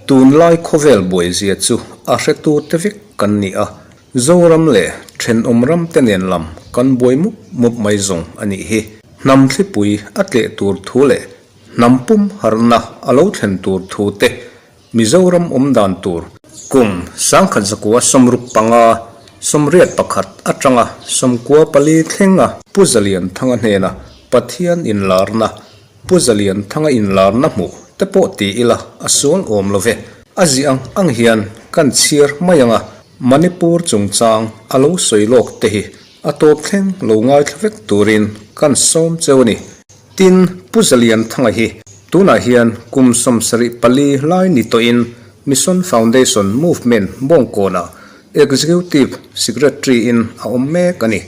Tunlai khawvel buaizia chu a hretu te vek kan ni a, Zoram leh thenawm ram te nen lam kan buai mup mup mai zawng a nih hi. Hnam thlipui a tleh tur thu leh hnam pum harhna a lo thlen tur thu te Mizoram awm dan tur kum 1965 81 atanga 94 thlenga Pu Zalianthanga hnena Pathian inlarna Pu Zalianthanga inlarna hmuh te pawh ti ila a sual awm lo ve. A ziah ang ang hian kan chhiar mai ang a, Manipur chungchang a lo sawi lawk te hi a tawp thleng lo ngaithla vek turin kan sawm cheu a ni. Tin, Pu Zalianthanga hi tunah hian kum 74 lai ni tawhin Mission Foundation Movement Bawngkawnah Executive Secretary in a awm mek a ni.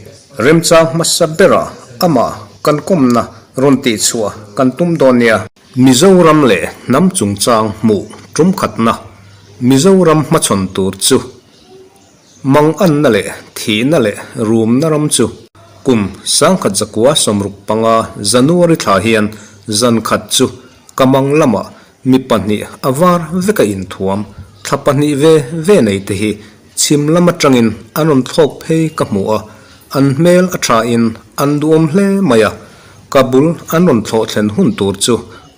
Remchang hmasa berah amah kan kawmna rawn tihchhuah kan tum dawn nia. Mizoram leh hnam chungchang hmuh tum khatna Mizoram hmachhawn tur chu Manganna leh thihna leh rumna ram chu kum 1965 January thla hian zan khat chu ka mang lamah Mi pahnih a var veka inthuam, thla pahnih ve ve nei te hi chhim lam atangin an rawn thlawk phei ka hmu a, an hmel a tha in an duhawm hle mai a, ka bul an rawn thlawh thlen hun tur chu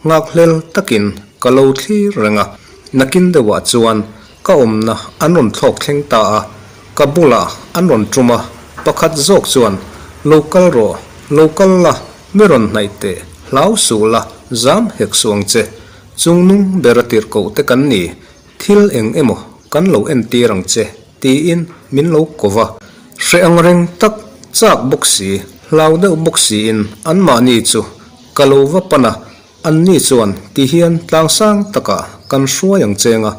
nghakhlel takin ka lo thlir reng a, nakin deuhah chuan ka awmna an rawn thlawk thleng ta a, ka bulah an rawn tum a, pakhat zawk chuan lo kal rawh, lo kal la, Mi rawn hnaih teh, hlau suh la, zam hek suh ang che. Chungnung ber a tirhkoh te kan ni, thil eng emaw kan lo entir ang che, tiin min lo ko va. Hreh ang reng tak, chak bawk si, hlau deuh bawk siin anmahni chu ka lo va pan a, anni chuan tihian tlangsang takah kan hruai ang cheng a,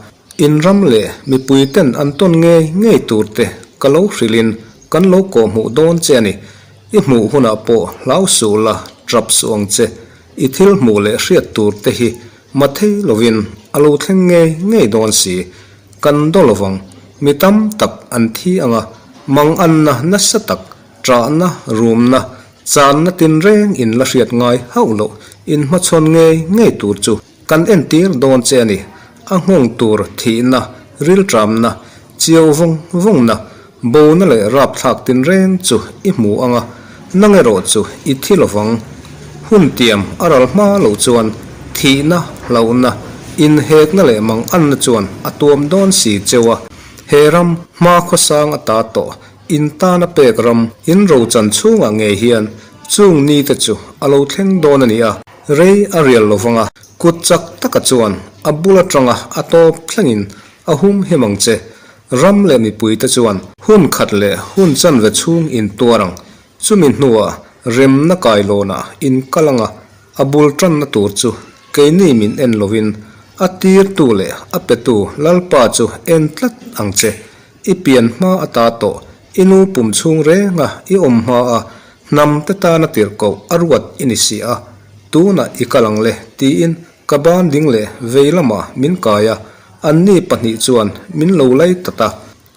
in ram leh mipui ten an tawn ngei ngei tur te ka lo hrilhin kan lo kawhhmuh dawn che a ni. I hmuh hunah pawh hlau suh la, trap suh ang che. I thil hmuh leh hriat tur te hi ma thei lovin a lo thleng ngei ngei dawn si. Kan daw lovang, mi tam tak an thi ang a, manganna nasa tak, ṭahna, rumna, channa tinreng in la hriat ngai hauh loh in hmachhawn ngei ngei tur chu kan entir dawn che a ni. A nghawng tur thihna, rilṭamna, chiau vawng vawngna, Bona leh rapthlak tinreng chu i hmu ang a, nang erawh chu i thi lovang. Hun tiam a ral hma loh chuan thihna, hlauhna, inhekna leh manganna chuan a tuam dawn si cheu a. He ram, hma khawsang a ta tawh, in tana pek ram, in rochan chhungah ngei hian chung ni te chu a lo thleng dawn a ni a, rei a rial lovang a, kut chak taka chuan a bul atanga a tawp thlengin a hum him ang che. Ram leh mipuite chuan hun khat leh hun chanve chhung in tuar ang. Chumi hnuah remna kailawnah in kal anga a bul tanna tur chu keini min en lovin a tirtu leh a petu Lalpa chu en tlat ang che. I pian hma ata tawh i nu pum chhung renga i awm hma a hnam te tana tirhkoh a ruat i ni si a, tunah i kal ang le tiin Ka ban ding leh vei lamah min kai a, anni pahnih chuan min lo lei tat a.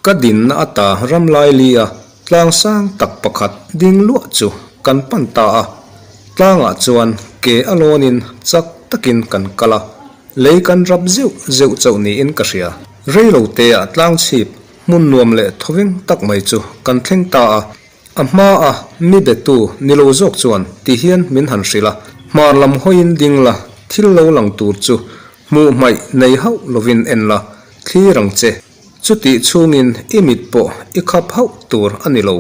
Ka dinna ata ram lai li a tlang sang tak pakhat ding luah chu kan pan ta a. Tlangah chuan ke a lawnin chak takin kan kal a, lei kan rap zeuh zeuh chauh niin ka hria. Rei lo teah tlang chhip hmun nuam leh thawveng tak mai chu kan thleng ta a. A hma a mi betu ni lo zawk chuan ti hian min han hrilh a, hmar lam hawiin ding la, thil lo lang tur chu hmuh hmaih nei hauh lovin en la, thlir ang che. Chutih chhungin i mit pawh i khap hauh tur a ni lo,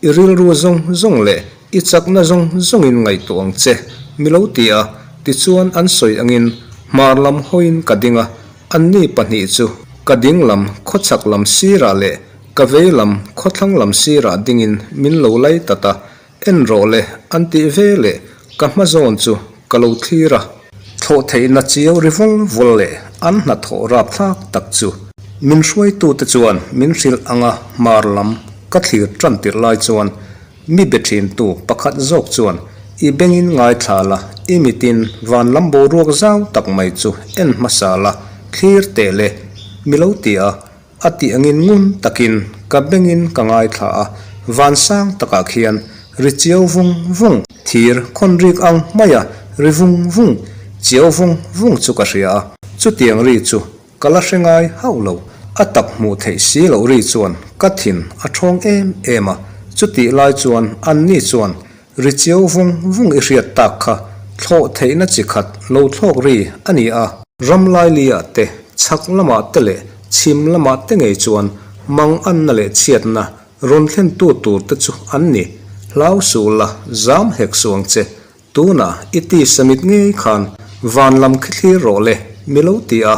i rilru zawng zawng leh i chakna zawng zawngin ngaihtuah ang che, mi lo ti a, tichuan an sawi angin hmar lam hawiin ka ding a, anni pahnih chu ka ding lam khawchhak lam sirah leh Ka vei lam khawthlang lam sirah dingin min lo lai tat a, en rawh le an tih ve leh ka hma zawn chu ka lo thlir a. Thlawh theihna chiau ri vul vul leh an hnathawh rapthlak tak chu min hruaitute chuan min hrilh anga hmar lam ka thlir tan tirh lai chuan mi be thintu pakhat zawk chuan i bengin ngaithla la, i mitin van lam boruak zau tak mai chu en hmasa la, thlir teh le mi lo ti a. A tih angin ngun takin ka bengin ka ngaithla a, vansang takah khian Ri chiau vung vung, thir khawn rik ang maia ri vung vung, chiau vung vung chu ka hria a. Chutiang ri chu ka la hre ngai hauh lo. A tak hmuh theih si loh ri chuan ka thin a thawng em em a. Chutih lai chuan anni chuan ri chiau vung vung i hriat tak kha thlawh theihna chi khat lo thlawk ri a ni a. Ram lailiah te, chhak lamah te leh chhim lamah te ngei chuan mang anna leh chhiatna Rawn thlentu tur te chu an ni. Hlau suh la, zam hek suh ang che. Tunah i tisa mit ngei khan van lam khi thlir rawh le, mi lo ti a.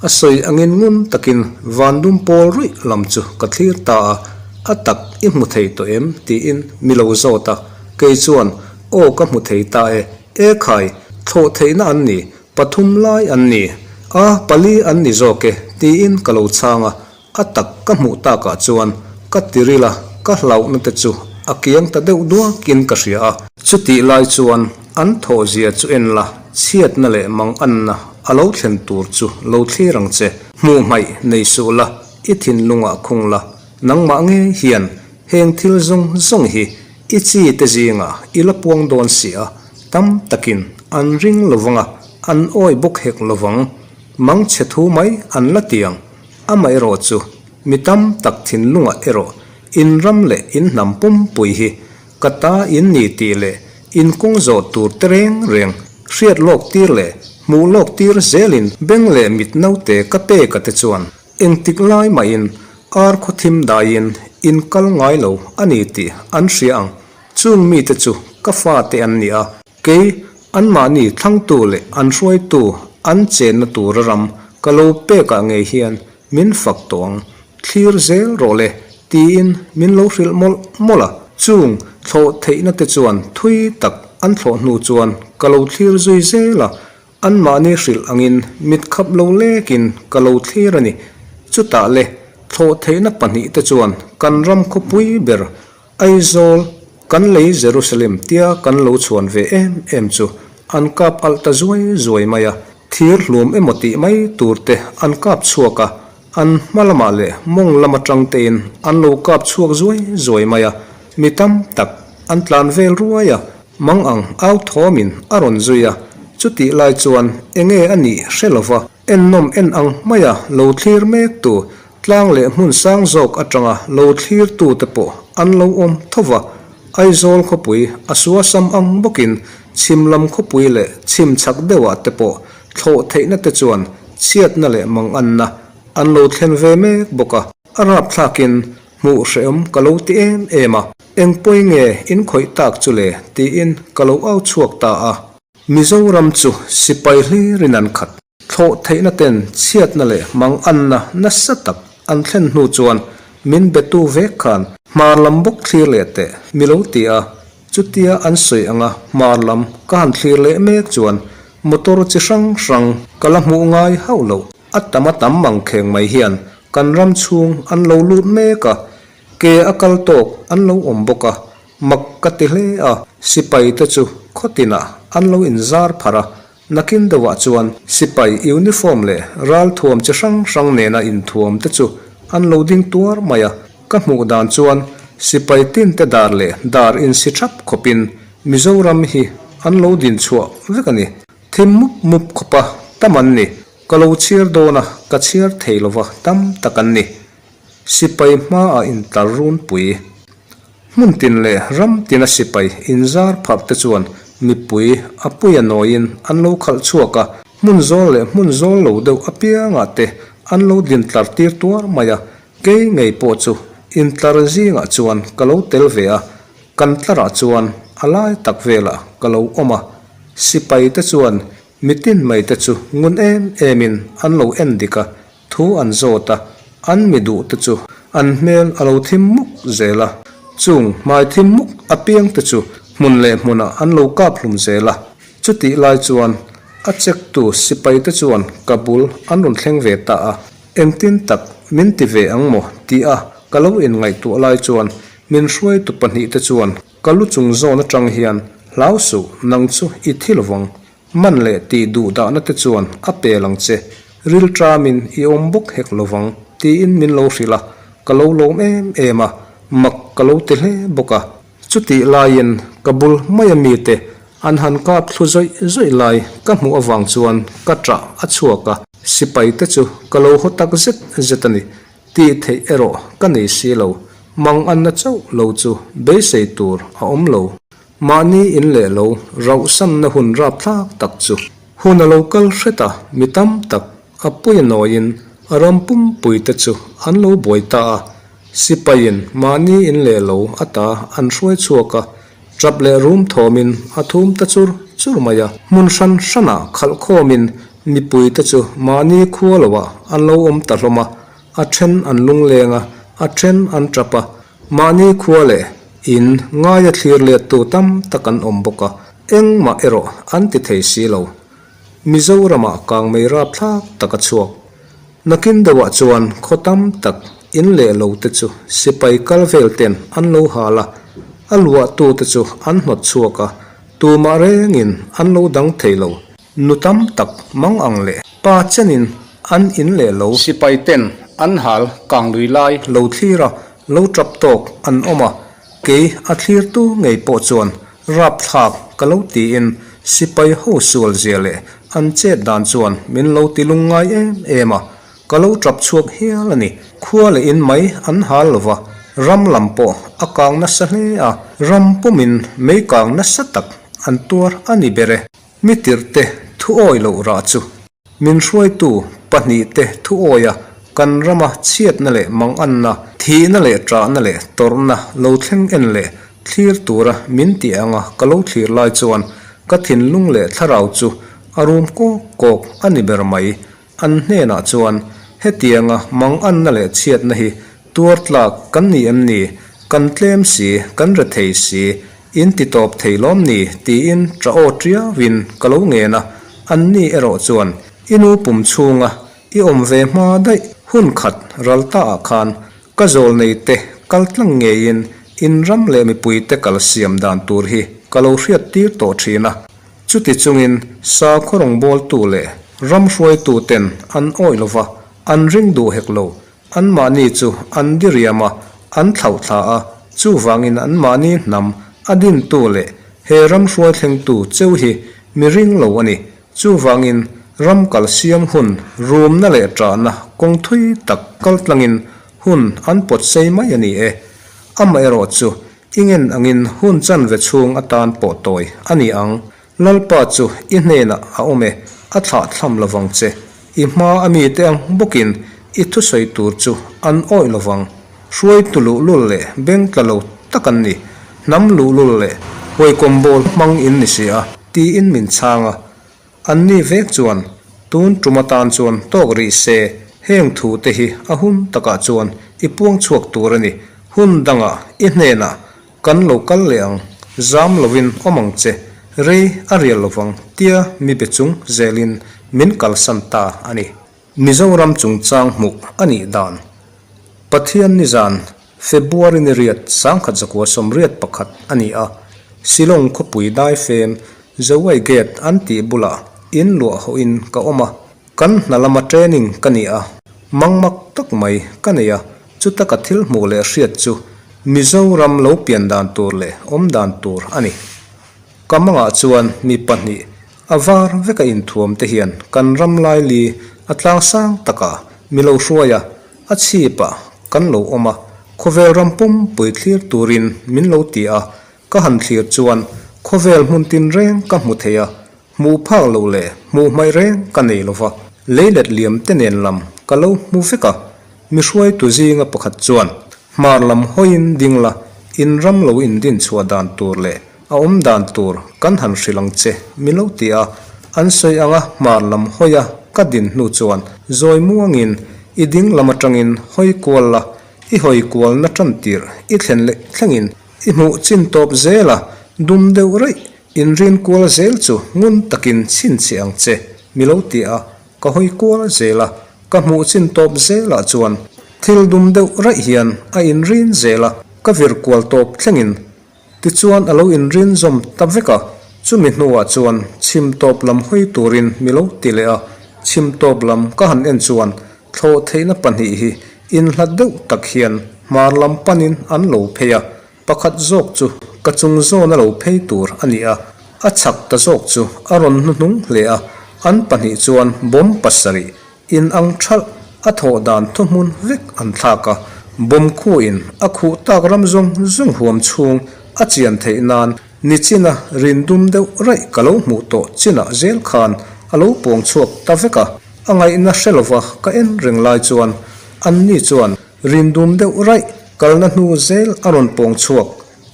A sawi angin ngun takin van dum pawl ruih lam chu ka thlir ta a. A tak i hmu thei tawh em? tiin mi lo zawt a. Kei chuan, Aw ka hmu thei ta e. E khai, thlawh theihna an ni, pathum lai an ni. A, pali an ni zawk e, tiin ka lo chhang a. A tak ka hmuh takah chuan ka tiril a, ka hlauhna te chu a kiang ta deuh duakin ka hria a. Chutih lai chuan an thawhzia chu en la, chhiatna leh manganna a lo thlen tur chu lo thlir ang che. Hmuh hmaih nei suh la, i thinlungah khung la, nangmah ngei hian heng thil zawng zawng hi i chi te zingah i la puang dawn si a, tam takin an ring lovang a, an awi bawk hek lovang. Mangchhe thu mai an la ti ang. Amaherawh chu, mi tam tak thinlungah erawh in ram leh in hnam pumpui hi ka ta in ni tih leh in kawng zawh tur te reng reng hriat lawk tir leh hmuh lawk tir zelin beng leh mit naute ka pek a te chuan engtik lai mahin ar khaw thim daiin in kal ngai lo a ni tih an hria ang. Chung mite chu ka fate an ni a. Kei, anmahni thlangtu leh an hruaitu an chenna tura ram ka lo pekah ngei hian min fak tawh ang, thlir zel rawh le, tiin min lo hrilh mawlh mawlh a. Chung thlawh theihna te chuan thui tak an thlawh hnu chuan ka lo thlir zui zel a, anmahni hrilh angin mit khap lo lekin ka lo thlir a ni. Chutah le, thlawh theihna pahnihte chuan kan ram khawpui ber Aizawl, kan lei Jerusalem tia kan lo chhuan ve em em chu an kap alh ta zuai zuai mai a, thir hlum emaw tih mai tur te an kap chhuak a, an hma lamah leh mawng lam atang tein an lo kap chhuak zuai zuai mai a, mi tam tak an tlan vel ruai a, mang ang au thawmin a rawn zui a, chutih lai chuan enge a nih hre lova ennawm en ang maia lo thlir mek tu Tlang leh hmun sang zawk atanga lo thlirtute pawh an lo awm tho va, Aizawl khawpui a suasam ang bawkin chhim lam khawpui leh chhim chhak deuhah te pawh thlawh theihna te chuan chhiatna leh manganna an lo thlen ve mek bawk a. A rapthlakin hmuh hrehawm ka lo ti em em a, eng pawi nge in khawih tak chu le tiin ka lo au chhuak ta a. Mizoram chu sipai hlirin an khat. Thlawh theihna ten chhiatna leh manganna nasa tak an thlen hnu chuan min betu vek khan hmar lam bawk thlir leh teh mi lo ti a, chutia an sawi anga hmar lam ka han thlir leh mek chuan motor chi hrang hrang ka la hmuh ngai hauh loh a tam a tam mangkheng mai hian kan ram chhung an lo lut mek a, ke a kal tawk an lo awm bawk a, mak ka ti hle a, sipai te chu khaw tinah an lo inzar pharh a, Nakin deuhah chuan sipai uniform leh ralthuam chi hrang hrang nena inthuam te chu an lo ding tuar mai a, ka hmuh dan chuan sipai tinte dar leh dar insi thap khawpin Mizoram hi an lo din chhuah vek a ni. Thim mup mup khawpa tam an ni. Ka lo chhiar dawn a, ka chhiar thei lova tam tak an ni. Sipai hmaah intlar runpui. Hmun tin leh ram tina sipai inzar pharh te chuan mipui a pui a nawiin an lo khalh chhuak a, hmun zawl leh hmun zawl lo deuh apiangah te an lo din tlar tir tuar mai a, kei ngei pawh chu intlar zingah chuan ka lo tel ve a, kan tlarah chuan a lai tak velah ka lo awm a, sipai te chuan mitin mai te chu ngun em emin an lo en dik a, Thu an zawt a, an mi duh te chu an hmel a lo thim muk zel a, chung hmai thim muk apiang te chu hmun leh hmunah an lo kap hlum zel a. Chutih lai chuan a check tu sipai te chuan ka bul an rawn thleng ve ta a, engtin tak min ti ve ang maw tih a ka lo inngaihtuah lai chuan min hruaitu pahnih te chuan ka lu chung zawn atang hian hlau suh nang chu i thi lovang Man leh tih duh dahna te chuan a pel ang che, ril tramin i awm bawk hek lovang tiin min lo hrilh a, ka lo lawm em em a, mak ka lo ti hle bawk a. Chutih laiin ka bul maia mite an han kap thlu zawih zawih lai ka hmuh avang chuan ka ṭah a chhuak a, sipai te chu ka lo haw tak zet zet a ni. Tih theih erawh ka nei si lo, mang anna chauh lo chu beisei tur a awm lo. Mahni in leh lo rauhsanna hun rapthlak tak chu hun a lo kal hret a, mi tam tak a pui a nawiin a ram pumpui te chu an lo buai ta a, sipaiin mahni in leh lo ata an hruai chhuak a, tap leh rum thawmin a thum ta chur chur mai a. Hmun hran hranah khalh khawmin mipui te chu mahni khua loah an lo awm ta hlawm a, a then an lungleng a, a then an tap a, mahni khua leh in ngaia thlir lettu tam tak an awm bawk a, engmah erawh an ti thei si lo. Mizoramah kangmei rapthlak tak a chhuak. Nakin deuhah chuan khaw tam tak in leh lo te chu sipai kal vel ten an lo hal a, a luahtu te chu an hnawt chhuak a, tumah rengin an lo dang thei lo. Nu tam tak mang ang leh pa chenin an in leh lo. Sipai ten an hal kang lui lai lo thlir a, lo tap tawk an awm a, kei a thlirtu ngei pawh chuan Rapthlak ka lo tiin sipai ho sual zia leh an chet dan chuan min lo ti lungngai em em a, ka lo tap chhuak hial a ni. Khua leh in mai an hal lo va, ram lam pawh a kang nasa hle a, ram pumin mei kang nasa tak an tuar a ni ber e. Mi tirhte thu awi loh rah chu. Min hruaitu pahnihte thu awia kan rama chhiatna leh manganna, thihna leh ṭahna leh tawrhna lo thleng en leh thlir tura min tih anga ka lo thlir lai chuan ka thinlung leh thlarau chu a rum kawk kawk a ni ber mai. An hnenah chuan hetianga manganna leh chhiatna hi tuar tlak kan ni em ni? Kan tlem si, kan rethei si, In ti tawp thei lawm ni? tiin ṭah aw ṭiauin ka lo ngen a, anni erawh chuan i nu pum chhunga i awm ve hma daih hun khat ral ta ah khan ka zawl nei te kal tlang ngeiin in ram leh mipui te kal siam dan tur hi ka lo hriat tir tawh ṭhin a, chuti chungin sakhaw rawngbawltu leh ram hruaitu ten an awih lova an ring duh hek lo Anmahni chu an diriam a, an thlauh thla a, chuvangin anmahni hnam a dintu leh he ram hruaithlengtu cheu hi mi ring lo a ni. Chuvangin ram kal siam hun rumna leh ṭahna kawng thui tak kal tlangin hun an pawt sei mai a ni e. Amaherawh chu i ngen angin hun chanve chhung atan pawh tawi a ni ang. Lalpa chu i hnenah a awm e, a thlah thlam lovang che. I hma a mite ang bawkin i thusawi tur chu an awih lovang. Hruaitu luhlul leh beng tla lo tak an ni, hnam luhlul leh huaikawm bawl hmang in ni si a, tiin min chhang a. Anni vek chuan, Tun tum atan chuan tawk rih se, heng thu te hi a hun takah chuan i puang chhuak tur a ni, hun dangah i hnenah Kan lo kal leh ang, zam lovin awm ang che, rei a rial lovang tia mi be chung zelin min kalsan ta a ni. Mizoram chungchang hmuh a nih dan. Pathian nizan February ni riat 1981 a ni a, Shillong khawpui daifem Jowai Gate an tih bulah in luah hawhin ka awm a, Kan hna lama training ka ni a, mangmak tak mai ka nei a, chuta ka thil hmuh leh hriat chu Mizoram lo pian dan tur leh awm dan tur a ni. Ka mangah chuan mi pahnih a var veka inthuam te hian kan ram laili a tlang sang takah mi lo hruai a, a chhipah kan lo awm a, khawvel ram pumpui thlir turin min lo ti a, ka han thlir chuan khawvel hmun tinreng ka hmu thei a, Hmuh phak loh leh hmuh hmaih reng ka nei lo va, lei let liam te nen lam ka lo hmu vek a. Mi hruaitu zinga pakhat chuan, Hmar lam hawiin ding la, in ram lo in din chhuah dan tur leh a awm dan tur kan han hrilh ang che, mi lo ti a. An sawi anga hmar lam hawia ka din hnu chuan zawi muangin i ding lam atangin hawi kual la, i hawi kualna tan tirh i thlen leh thlengin i hmuh chin tawp zel a, dum deuh raih Inrin kual zel chu ngun takin chhinchhiah ang che, mi lo ti a, ka hawi kual zel a, ka hmuh chin tawp zelah chuan thil dum deuh raih hian a inrin zel a, ka vir kual tawp thlengin tichuan a lo inrin zawm ta vek a, chumi hnuah chuan chhim tawp lam hawi turin mi lo ti leh a, chhim tawp lam ka han en chuan thlawh theihna pahnih hi inhlat deuh tak hian hmar lam panin an lo phei a, Pakhat zawk chu ka chung zawna lo phei tur a ni a, a chhak ta zawk chu a rawn hnuhnung hle a, an pahnih chuan bomb pasarih in ang thalh a thawh dan thuhmun vek an thlak a, bomb khuin a khuh tak ram zawng zawng huam chhung a chian theih nan Nichina rin dum deuh raih ka lo hmuh tawh chinah zel khan a lo pawng chhuak ta vek a, a ngaihna hre lova ka en reng lai chuan anni chuan rin dum deuh raih kalna hnu zel a rawn pawng chhuak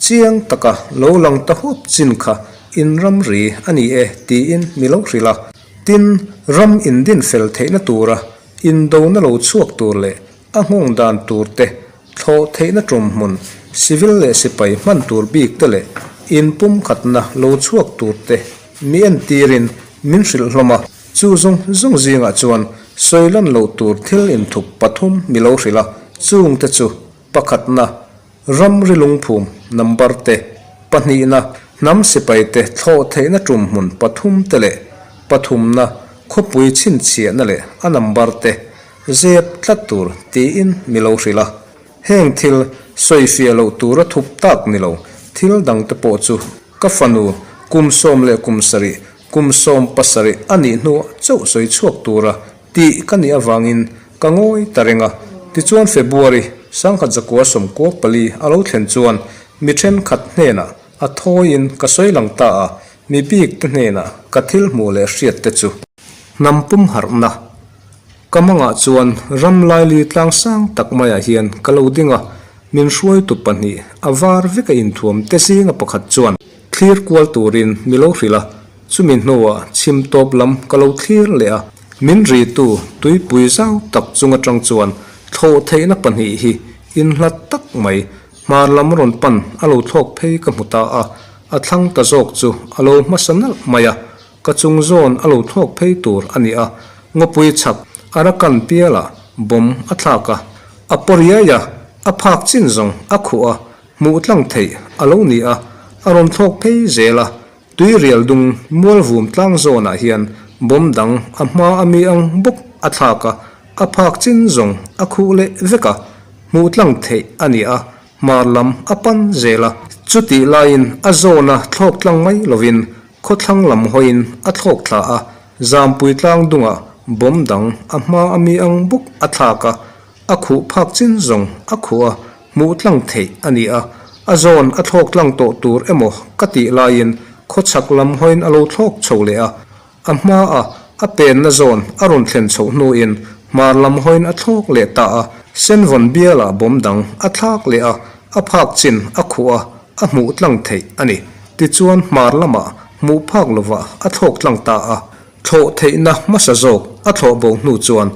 chiang taka lo lang ta huap chin kha in ramri a ni e tiin mi lo hrilh a. Tin, ram indin fel theihna tura indona lo chhuak tur leh A nghawng dan tur te, thlawh theihna tum hmun, civil leh sipai hman tur bik te leh inpumkhatna lo chhuak tur te mi entirin min hrilh hlawm a. Chu zawng zawng zingah chuan sawi lan loh tur thil inthup pathum mi lo hrilh a, chung te chu, pakhatna, ramri lungphum number te, pahnihna, hnam sipai te thlawh theihna tum hmun pathum te leh pathumna, khawpui chhinchhiahna leh a number te. Zep tlat tur tiin mi lo hrilh a, heng thil sawifiah loh tura thup tak ni lo thil dang te pawh chu ka fanu kum sawm leh kum sarih, kum sawm pasarih a nih hnuah chauh sawi chhuak tura tih ka nih avangin ka ngawi ta reng a. Tichuan February sangkhat zakua sawmkua pali a lo thlen chuan mi thenkhat hnenah a thawiin ka sawi lang ta a, mi bik te hnenah ka thil hmuh leh hriat te chu. Hnam pum harhna. Ka mangah chuan ram laili tlang sang tak maiah hian ka lo ding a, min hruaitu pahnih a var vek a inthuam te zinga pakhat chuan thlir kual turin mi lo hrilh a, chumi hnuah chhim tawp lam ka lo thlir leh a, min ritu tuipui zau tak chung atang chuan thlawh theihna pahnih hi inhlat tak mai hmar lam rawn pan a lo thlawk phei ka hmu ta a, a thlang ta zawk chu a lo hmasa nalh mai a. Ka chung zawn a lo thlawk phei tur a ni a, ngawpui chhak Arakan pialah bomb a thlak a, a paw riai a, a phak chin zawng a khuh a, hmuh tlang theih a lo ni a, a rawn thlawk phei zel a, tuirial dung mualvum tlang zawnah hian bomb dang a hma a mi ang bawk a thlak a, a phak chin zawng a khuh leh vek a, hmuh tlang theih a ni a, hmar lam a pan zel a, chutih laiin a zawna thlawk tlang mai lovin Khawthlang lam hawiin a thlawk thla a, Zampui tlang dungah bomb dang a hma a mi ang bawk a thlak a, a khuh phak chin zawng a khuh a, hmuh tlang theih a ni a, a zawn a thlawk tlang tawh tur emaw ka tih laiin khawchhak lam hawiin a lo thlawk chho leh a, a hma a a penna zawn a rawn thlen chhoh hnuin hmar lam hawiin a thlawk leh ta a, Senvawn bialah bomb dang a thlak leh a, a phak chin a khuh a, a hmuh tlang theih a ni. Tichuan hmar lamah hmuh phak lovah a thlawk tlang ta a, thlawh theihna hmasa zawk a thlawh bo hnu chuan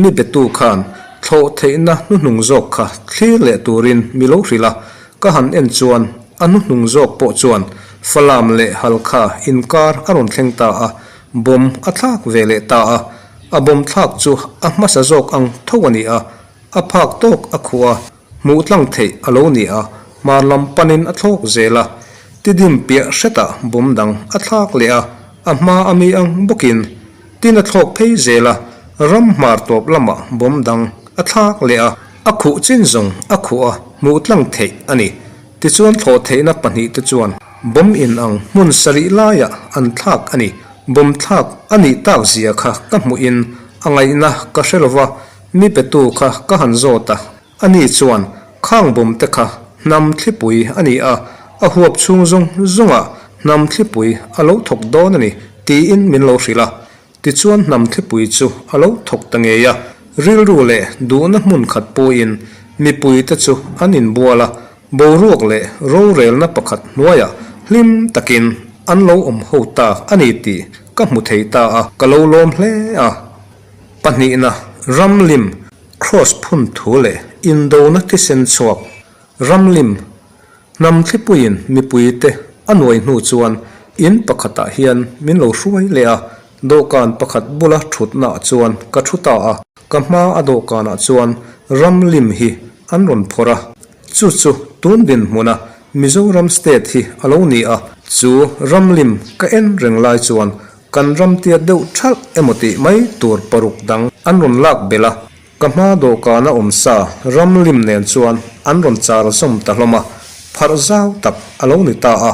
mi betu khan thlawh theihna hnuhnung zawk kha thlir leh turin mi lo hrilh a, ka han en chuan a hnuhnung zawk pawh chuan Falam leh Halkha inkar a rawn thleng ta a, bomb a thlak ve leh ta a, a bomb thlak chu a hmasa zawk ang tho a ni a, a phak tawk a khuh a. Hmuh tlang theih a lo ni a, hmar lam panin a thlawk zel a, tidim piah hretah bawm dang a thlak leh a, a hma a mi ang bawkin tin a thlawk phei zel a, ram hmar tawp lamah bawm dang a thlak leh a, a khuh chin zawng a khuh a, hmuh tlang theih a ni. Tichuan thlawh theihna pahnih te chuan bawm in ang hmun sarih laiah an thlak a ni. Bawm thlak a nih tak zia kha ka hmuhin a ngaihna ka hre lova, mi petu kha ka han zawt a, Ani chuan, Khang bawm te kha hnam thlipui a ni a, a huap chhung zawng zawngah hnam thlipui a lo thawk dawn a ni, tiin min lo hrilh a. Tichuan hnam thlipui chu a lo thawk ta ngei a, rilru leh duhna hmun khat pawhin mipui te chu an inbual a, boruak leh rorelna pakhat hnuaiah hlim takin an lo awm ho ta a ni tih ka hmu thei ta a, ka lo lawm hle a. Pahnihna, ramlim Kraws phun thu leh indona thisen chhuak ramlim hnam thlipuiin mipuite a nuai hnu chuan in pakhatah hian min lo hruai leh a, dawhkan pakhat bula thutnaah chuan ka thu ta a, ka hma a dawhkanah chuan ramlim hi an rawn phawrh a, chu chu tun dinhmuna Mizoram state hi a lo ni a, chu ramlim ka en reng lai chuan Kan ram tiat deuh thalh emaw tih mai tur paruk dang an rawn lak belh a, ka hma dawhkana awm sa ram lim nen chuan an rawn char zawm ta hlawm a. Pharh zau tak a lo ni ta a,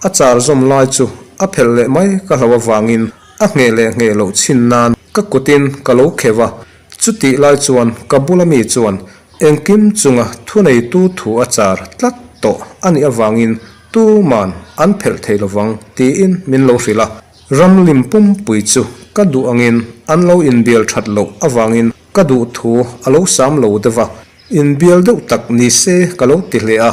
a char zawm lai chu a phelh leh mai ka hlo avangin a ngheh leh ngheh loh chhin nan ka kutin ka lo kheuh a. Chutih lai chuan ka bula mi chuan engkim chunga thuneitu thu a char tlat tawh a nih avangin tuman an phelh thei lovang tiin min lo hrilh a. Ram lim pumpui chu ka duh angin an lo inbial that loh avangin ka duh thu a lo sam lo deuh a, inbial deuh tak ni se ka lo ti hle a,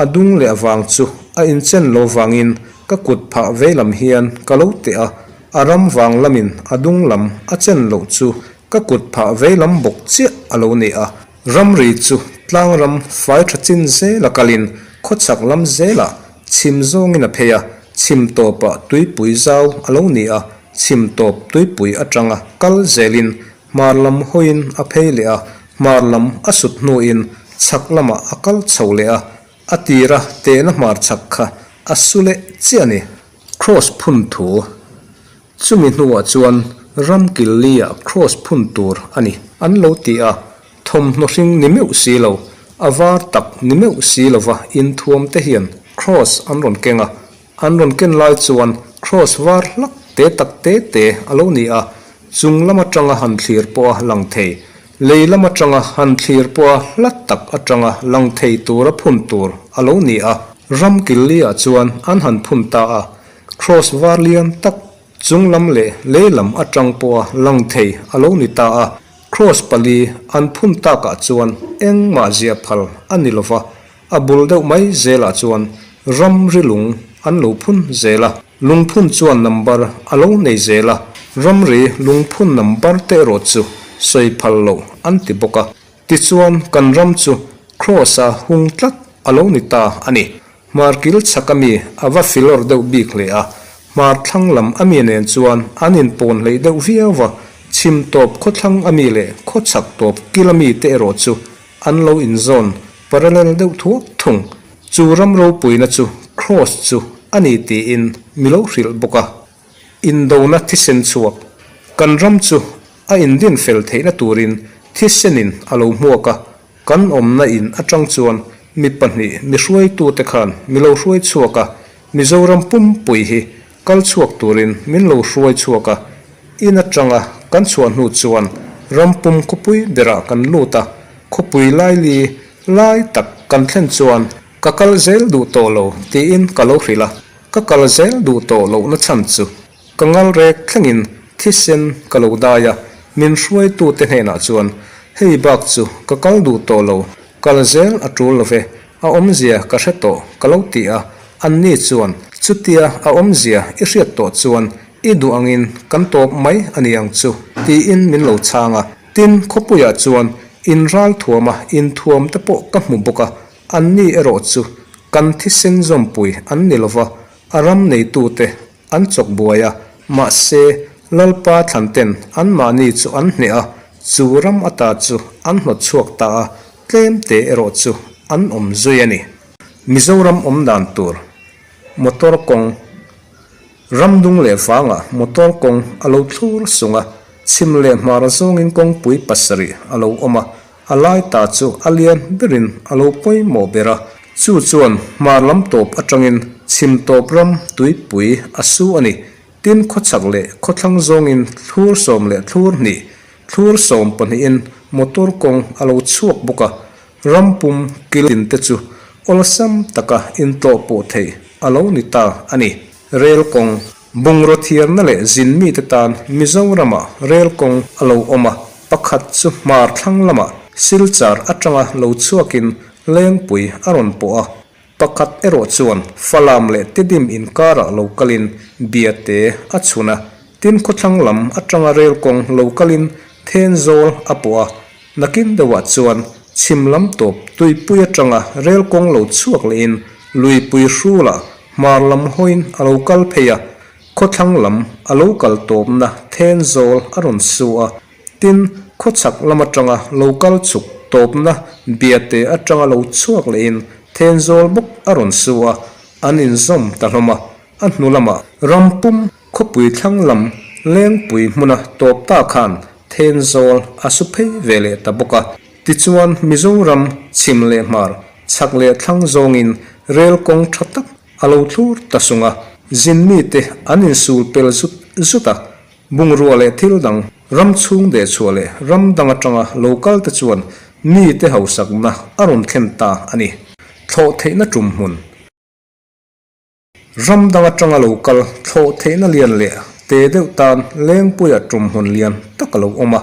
a dung leh avang chu a inchen lo vangin ka kut phah vei lam hian ka lo teh a, a ram vang lamin a dung lam a chen loh chu ka kut phah vei lam bawk chiah a lo ni a. Ramri chu tlang ram fai tha chin zela kalin khawchhak lam zelah chhim zawngin a phei a, chhim tawpah tuipui zau a lo ni a, chhim tawp tuipui atanga kal zelin hmar lam hawiin a phei leh a, hmar lam a sut hnuin chhak lamah a kal chho leh a, a tira tehna hmar chhak kha a su leh chiah a ni. Kraws phun thu Chumi hnuah chuan ram kil li-ah kraws phun tur a ni an lo ti a, thawmhnaw hring ni meuh si lo, a var tak ni meuh si lova inthuam te hian kraws an rawn keng a, an rawn ken lai chuan kraws var hlak te tak te te a lo ni a, chung lam atanga han thlir pawha lang thei, lei lam atanga han thlir pawha hla tak atanga lang thei tura phun tur a lo ni a, ram kil li-ah chuan an han phun ta a. Kraws var lian tak chung lam leh lei lam atang pawha lang thei a lo ni ta a, kraws pali an phun takah chuan engmah ziah phal a ni lova, a bul deuh mai zelah chuan ramri lung an lo phun zel a, lungphun chuan number a lo nei zel a, ramri lungphun number te erawh chu sawi phal loh an ti bawk a, tichuan kan ram chu kraws a hung tlat a lo ni ta a ni. Hmar kil chhak ami a va filawr deuh bik hle a, hmar thlang lam ami nen chuan an inpawn hleih deuh viau va, chhim tawp khawthlang ami leh khawchhak tawp kil ami te erawh chu an lo inzawn parallel deuh thuak thung. Chu ram ropuina chu Kraws chu a ni tiin mi lo hrilh bawk a. Indona thisen chhuak kan ram chu a indin fel theihna turin thisenin a lo hmuak a, Kan awmna in atang chuan mi pahnih mi hruaitute khan mi lo hruai chhuak a, Mizoram pumpui hi kal chhuak turin min lo hruai chhuak a, in atanga kan chhuah hnu chuan ram pum khawpui berah kan lut a, khawpui laili lai tak kan thlen chuan ka kal zel duh tawh lo tiin ka lo hrilh a, ka kal zel duh tawh lohna chhan chu Ka ngal rek thlengin thisen ka lo dai a, min hruaitute hnenah chuan, Hei bak chu ka kal duh tawh lo, kal zel a tul lo ve, a awmzia ka hre tawh ka lo ti a, anni chuan, Chutia a awmzia i hriat tawh chuan i duh angin kan tawp mai a ni ang chu, tiin min lo chhang a. Tin, khawpuiah chuan in ral thuama inthuam te pawh ka hmu bawk a, anni erawh chu kan thisen zawmpui an ni lo va, a ram neitute An chawk buai a, mahse, Lalpa thlanten anmahni chu an hneh a, chu ram ata chu an hnawt chhuak ta a, tlem te erawh chu an awm zui a ni. Mizoram awm dan tur, Motor kawng, Ram dung leh vangah motor kawng a lo thlur sung a, chhim leh hmar zawngin kawngpui pasarih a lo awm a, A lai ta chu a lian berin a lo pawimawh ber a, chu chuan hmar lam tawp atangin chhim tawp ram tuipui a su a ni. Tin, khawchhak leh khawthlang zawngin thlur sawm leh thlur hnih, thlur sawm pahnihin motor kawng a lo chhuak bawk a, ram pum kil tin te chu awlsam taka intlawh pawh theih a lo ni ta a ni. Rel kawng. Bungraw thiarna leh zin mite tan Mizoramah rel kawng a lo awm a, pakhat chu hmar thlang lamah Silchar atanga lo chhuakin Lengpui a rawn pawh a, pakhat erawh chuan Falam leh Tedim inkarah lo kalin Biate a chhun a, tin khawthlang lam atanga rel kawng lo kalin Thenzawl a pawh a, nakin deuhah chuan chhim lam tawp tuipui atanga rel kawng lo chhuak lehin Luipui hrulah Hmar lam hawiin a lo kal phei a, khawthlang lam a lo kal tawpna Thenzawl a rawn su a, tin, khawchhak lam atanga lo kal chhuk tawpna Biate atanga lo chhuak lehin Thenzawl bawk a rawn su a, an inzawm ta hlawm a, a hnu lamah ram pum khawpui thlang lam Lengpui hmuna tawp ta khan Thenzawl a su phei ve leh ta bawk a, tichuan Mizoram chhim leh hmar chhak leh thlang zawngin Rel kawng tha tak a lo thlur ta sung a, zin mite an insul pel zut zut a, bungrua leh thil dang ram chhung dehchhuah leh ram dang atanga lo kal te chuan mite hausakna a rawn thlen ta a ni. Thlawh theihna tum hmun. Ram dang atanga lo kal thlawh theihna lian leh te deuh tan Lengpuia tum hmun lian tak a lo awm a,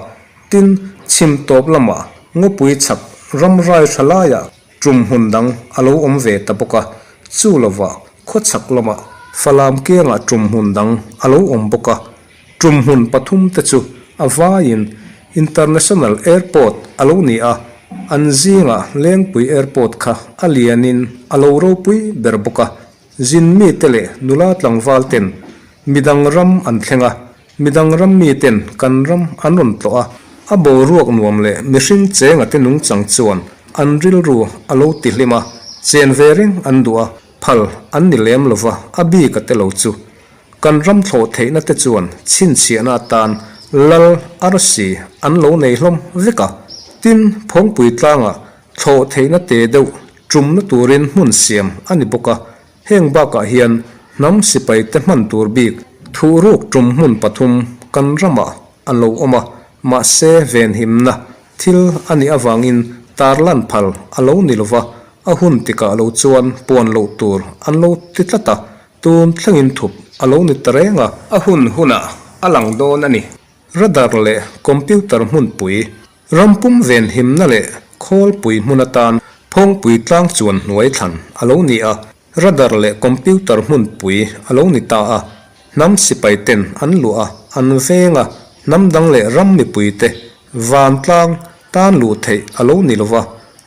tin, chhim tawp lamah ngawpui chhak ram rai tha laiah tum hmun dang a lo awm ve ta bawk a, chu lovah khawchhak lamah Falam kiangah tum hmun dang a lo awm bawk a. Tum hmun pathum te chu a vaiin International Airport a lo ni a, an zingah Lengpui Airport kha a lianin a lo ropui ber bawk a. Zin mite leh nula tlangval ten midang ram an thleng a, midang ram miten kan ram an rawn tlawh a, a boruak nuam leh mihring chenga te nungchang chuan an rilru a lo tihlim a, chen ve reng an duh a, phal an ni lem lova a bik a te lo chu. Kan ram thlawh theihna te chuan chhinchhiahna atan lal arsi an lo nei hlawm vek a. Tin, Phawngpui tlangah thlawh theihna te deuh tumna turin hmun siam a ni bawk a. Heng bakah hian hnam sipai te hman tur bik thuhruk tum hmun pathum kan ramah a lo awm a, mahse venhimna thil a nih avangin tarlan phal a lo ni lova, a hun tikah lo chuan puan loh tur an lo ti tlat a. Tun thlengin thup a lo ni ta reng a. A hun hunah a lang dawn a ni. Radar leh computer hmunpui, rampum venhimna leh khawlpui hmun atan Phawngpui tlang chuan hnuai thlan a lo ni a, radar leh computer hmunpui a lo ni ta a. Hnam sipai ten an luah a, an veng a, hnam dang leh ram mipuite Vantlang tan luh theih a lo ni lova,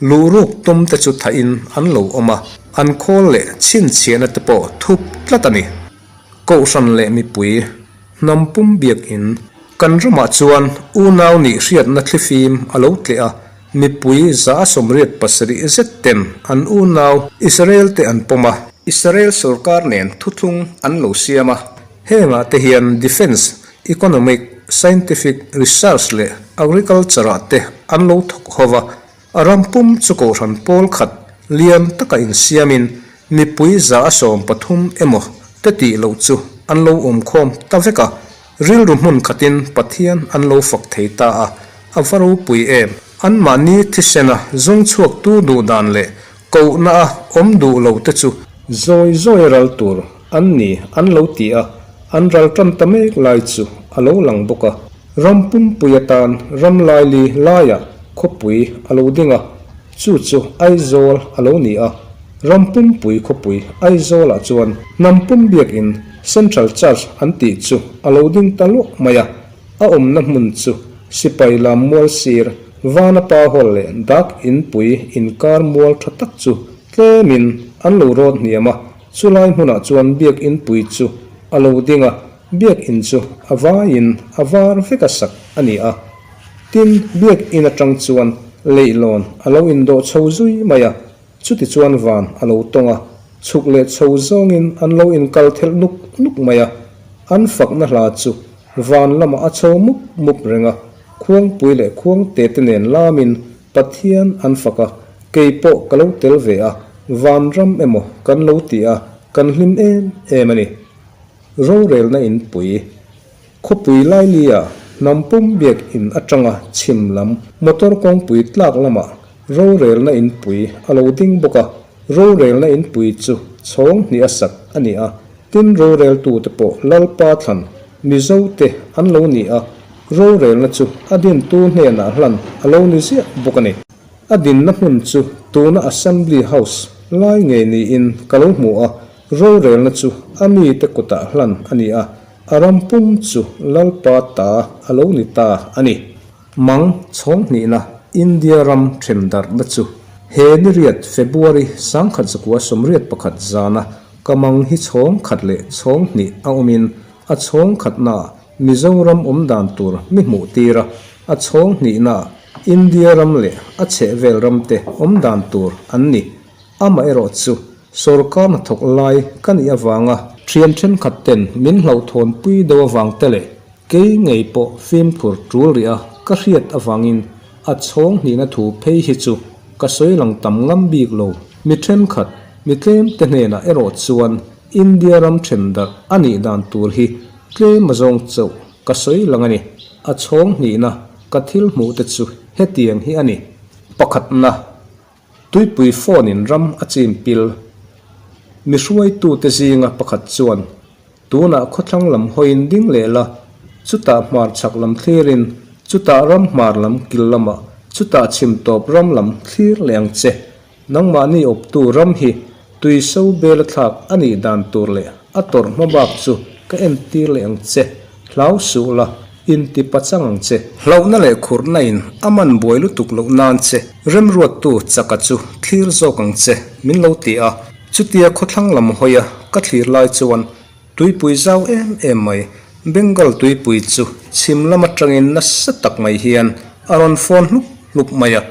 luhruk tum te chu thahin an lo awm a, an khawl leh chhinchhiahna te pawh thup tlat a ni. Kohhran leh mipui, hnam pum biakin, kan ramah chuan unau nih hriatna thlifim a lo tleh a, mipui 187 zet ten an unau Israel te an pawm a, Israel sorkar nen thuthlung an lo siam a, hengah te hian Defence Economic, Scientific Research leh Agriculture ah te an lo thawk ho va, a ram pum chu kohhran pawl khat lian taka insiamin mipui 130 emaw te tih loh chu an lo awm khawm ta vek a, rilru hmun khatin Pathian an lo fak thei ta a, a va ropui em! Anmahni thisena zawng chhuaktu duh dan leh kohna a awm duh lo te chu zawi zawi ral tur an ni an lo ti a, an ral tan ta mek lai chu a lo lang bawk a. Ram pumpui atan ram laili laiah khawpui a lo ding a, chu chu Aizawl a lo ni a. Ram pumpui khawpui Aizawlah chuan hnam pum biakin Central Church an tih chu a lo ding ta luah mai a. A awmna hmun chu sipai lam mual sir, Vanapa Hall leh Dak Inpui inkar mual tha tak chu tlemin an lo rawt hniam a, chulai hmunah chuan Biakinpui chu a lo ding a, Biakin chu a vaiin a var vek a sak a ni a. Tin, Biakin atang chuan leihlawn a lo indawh chho zui mai a, Chutichuan van a lo tawng a, chhuk leh chho zawngin an lo inkal thelh nuk nuk mai a. An fakna hla chu van lamah a chho mup mup reng a, khuangpui leh khuangte te nen lamin Pathian an fak a, kei pawh ka lo tel ve a, vanram emaw kan lo ti a, kan hlim em em a ni. Rorelna inpui. Khawpui Lailia hnam pum biak in atanga chhim lam motor kawngpui tlak lamah rorelna inpui a lo ding bawk a, rorelna inpui chu chhawng hnih a sak a ni a, tin roreltute pawh Lalpa thlan Mizote an lo ni a, rorelna chu a dintu hnenah hlan a lo ni ziah bawk a ni. A dinna hmun chu tuna Assembly House lai ngei niin ka lo hmu a, rorelna chu a mite kutah hlan a ni a, A ram pum chu Lalpa ta a lo ni ta a ni. Mang chhawng hnihna India ram then darhna chu he niriat February 1981 zana ka mang hi chhawng khat leh chhawng hnih a awmin a chhawng khatnaah Mizoram awm dan tur mi hmuh tir a, a chhawng hnihnaah India ram leh a chhehvel ramte awm dan tur an ni. Amaherawh chu Sawrkar hnathawk lai ka nih avanga thian thenkhat ten min hlauhthawnpui deuh avang te leh kei ngei pawh fimkhur tul rih a ka hriat avangin a chhawng hnihna thu phei hi chu ka sawi lang tam ngam bik lo. Mi thenkhat Mi tlemte hnenah erawh chuan India ram then darh a nih dan tur hi tlem azawng chauh ka sawi lang a ni. A chhawng hnihna ka thil hmuh te chu hetiang hi a ni. Pakhatna, Tuipui phone in ram a chim pil. Mi hruaitute zinga pakhat chuan tunah khawthlang lam hawiin ding leh la, chutah hmar chhak lam thlirin, chutah ram hmar lam kil lamah, chutah chhim tawp ram lam thlir leh ang che. Nangmahni awptu ram hi tui so bela thlak a nih dan tur leh a tawrh hma bak chu ka entir leh ang che, hlau suh la, inti pachang ang che. Hlauhna leh khurhna in a man buai lutuk loh nan che, remruattu chaka chu thlir zawk ang che, min lo ti a. Chutia khawthlang lam hawia ka thlir lai chuan tuipui zau em em mai, Bengal tuipui chu chhim lam atangin nasa tak mai hian a rawn fawn hlup hlup mai a.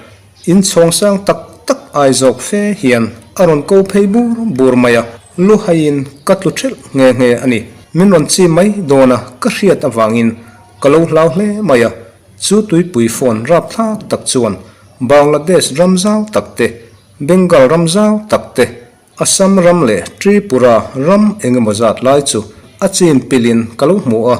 In chhawng sang tak tak ai zawk fe hian a rawn ko phei bur bur mai a, lu haiin ka tlu thelh nghe nghe a ni. Min rawn chi mai dawn a ka hriat avangin ka lo hlau hle mai a, chu tuipui phone rapthlak tak chuan Bangladesh ram zau tak te, Bengal ram zau tak te, Assam ram leh Tripura ram eng emaw zat lai chu a chin pilin ka lo hmu a,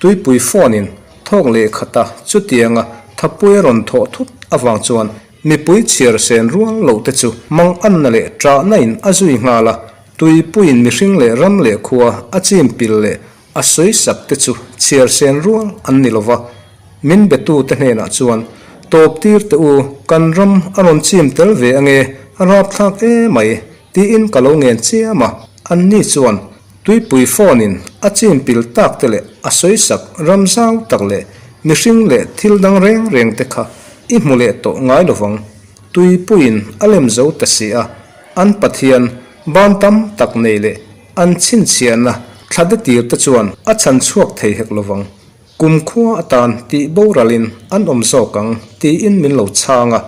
tuipui phone in thawk leh khat a, chutianga thapui a rawn thawh thut avang chuan mipui chhiar sen rual loh te chu mang anna leh ṭahna in a zui nghal a, tuipuiin mihring leh ram leh khua a chin pil leh a sawi sak te chu chhiar sen rual an ni lova, min betu te hnenah chuan, Tawp tir teh u, kan ram a rawn chim tel ve ange, a rapthlak e mai, tiin ka lo ngen chiam a. Anni chuan tuipui phone in a chim pil tak te leh a sawi sak ram zau tak leh mihring leh thil dang reng reng te kha i hmu leh tawh ngai lovang, tuipuiin a lem zo ta si a, an Pathian ban tam tak nei leh An chhinchhiahna thlade tir te chuan a chhan chhuak thei hek lovang. Kum khua atan tih boralin an awm zawk ang tiin min lo chhang a.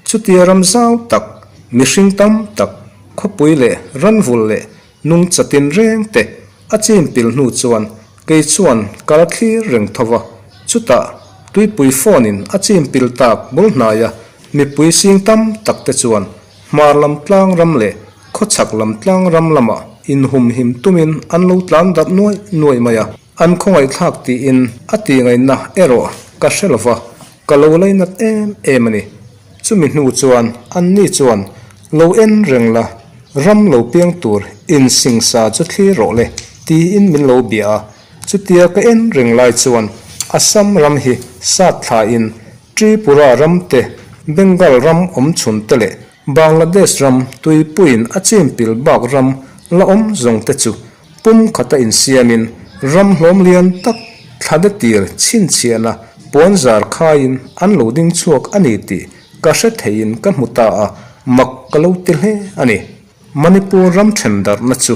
Chutia ram zau tak, mihring tam tak, khawpui leh ranvul leh nungcha tinreng te a chin pil hnu chuan kei chuan ka la thlir reng tho va. Chutah tuipui phone in a chin pil tak bul hnaia mipui sing tam tak te chuan Hmar lam tlang ram leh khawchhak lam tlang ram lamah inhumhim tumin an lo tlan darh nuaih nuaih mai a, an khawngaihthlak tiin a tihngaihna erawh ka hre lo va, ka lo lainat em em a ni. Chumi hnu chuan anni chuan lo en reng la, ram lo piang tur insingsa chu thlir rawh le tiin min lo bia a, chutia ka en reng lai chuan Assam ram hi sat thlain Tripura ram te, Bengal ram awm chhun te leh Bangladesh ram tuipuiin a chim pil bak ram la awm zawng te chu pum khata insiamin ram hlawm lian tak thlade tir chhinchhiahna puan zar khaiin an lo ding chhuak a ni tih ka hre theiin ka hmu ta a, mak ka lo ti hle a ni. Manipur ram then darhna chu